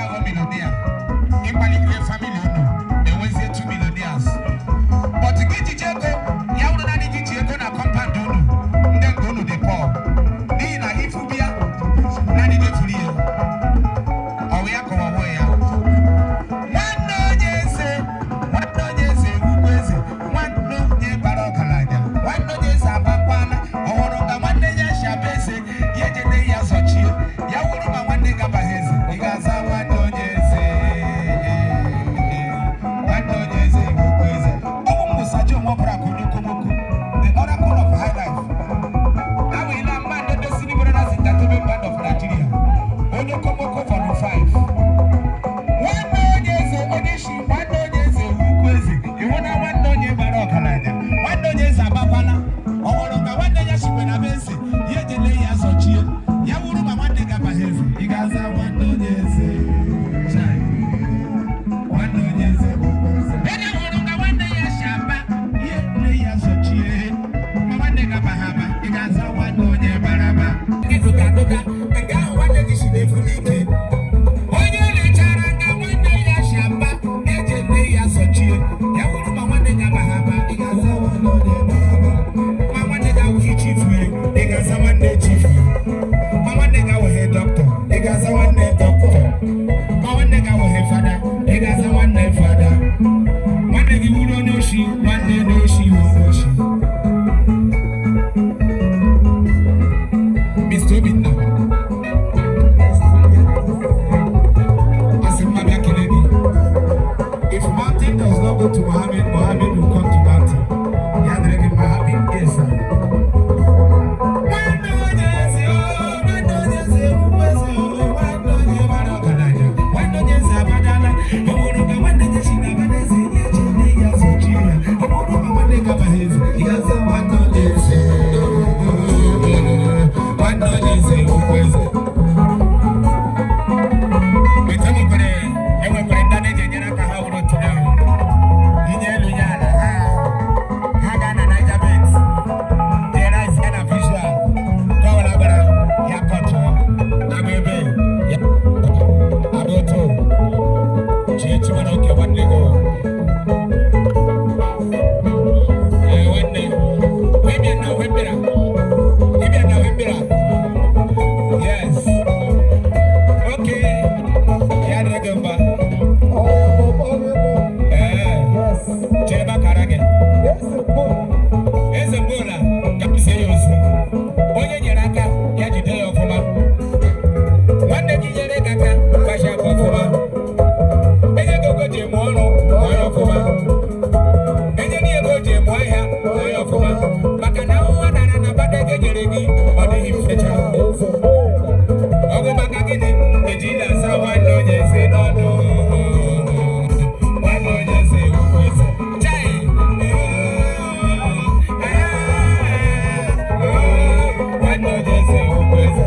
Aghọ millionaire, ịkpalitere family unu enwezie 2 millionaires. But gị jiji ego ya wụrụ naanị jiji ego na compound unu, ndị nke unu dị poor, n'ihi na ifu bịa naanị gị efuru ya. Ọ wụ ya kọwawo ya. Nwanne onye eze, nwanne onye eze ugwu eze, nwanne onye bara ọgaranya, nwanne onye eze abakwana. Ọ hụrụ ka nwanne ya si aba eze, ya ejede ya zọchie ya. Wụrụ ma nwanne gabaghị eze, ị ga-aza nwanne onye eze. Nwanne onye eze ugwu eze. Ọ bụ Musa Joe Nwobara ka onye okomoko, the oracle of high life. Awela mmadụ Destiny Brothers Entertainment Band of Nigeria, onye okomoko, volume 5. Nwanne onye eze, onye isi, nwanne onye eze ugwu eze. Ịhụ na nwanne onye gbara ọgaranya, nwanne onye eze abakwala. Ọ hụrụ ka nwanne ya sikwe na be eze, ya ejele ya zọchie ya. Wụrụ ma nwanne gabaghị eze, ị ga-aza nwanne onye eze. Chai. Nwanne onye eze, onye hụrụ ka nwanne ya si aba, ya ele ya zọchie. Ma nwanne gabaghị aba, ị ga-aza nwanne onye bara aba. Ịdụga dụga nke ahụ nwanne gị si na-efu n'ike. Onye lechara ka nwanne ya si aba, eje nne ya zọchie ya. Wụrụ ma nwanne gị abaghị aba, ị ga-aza nwanne onye bara aba. Ma nwanne gị awụghị chief, ị ga-aza nwanne chief. Ma nwanne gị awụghị dọkịta, ị ga-aza nwanne dọkịta. Ma nwanne gị awụghị fada, ị ga-aza nwanne fada. Nwanne gị wuru onye oshi, nwanne onye oshi wụ onye oshi. Mr. Obinna, asị mma bịa kelee gị. If mountain does not go to Mohammed, Mohammed will come to mountain. Ya dịrị gị mma, happy. Yes, sir. Nwanne onye eze, o, nwanne onye eze, ugwu eze, o, nwanne onye bara ọgaranya, nwanne onye eze abadala. Ọ bụrụ ka nwanne ya si na abada eze, ya eche nne ya zochie ya. Ọ bụrụ ma nwanne gabaghị eze, ya aza nwanne onye eze. Nwanne onye eze, ugwu eze. Etu enwekwere ndị a na-eji enyere aka, ha wụrụ otu ahụ inye elu nye ala, ha gaa na Niger Bet jee rice ya na visual nke ọbụla gbara ya kọtụọ agba ebe ya agba otu chie chimara oke nwanne gị o. Ee, nwanne wee bịa na wee bịara ịbịa na wee bịara. Yes, okay, ya dịrị gị mma. Ee, chee bakara gị eze mgbola ka m zie ya ozi. Onye nyere aka ya jide ya ọfụma. Nwanne gị nyere gị aka, gbachi aka ọfụma. Enye gị ego ji eme ọrụ, mụọ ya ọfụma. Enye gị ego ji eme ahịa, mụọ ya ọfụma, maka na ahụhụ a nara na bada ego nyere gị, ọ dịghị mfecha. Ọ bụ maka gịnị ejila asa nwanne onye eze n'ọdụ? Nwanne onye eze ugwu eze. Chai! Nwanne onye eze ugwu eze.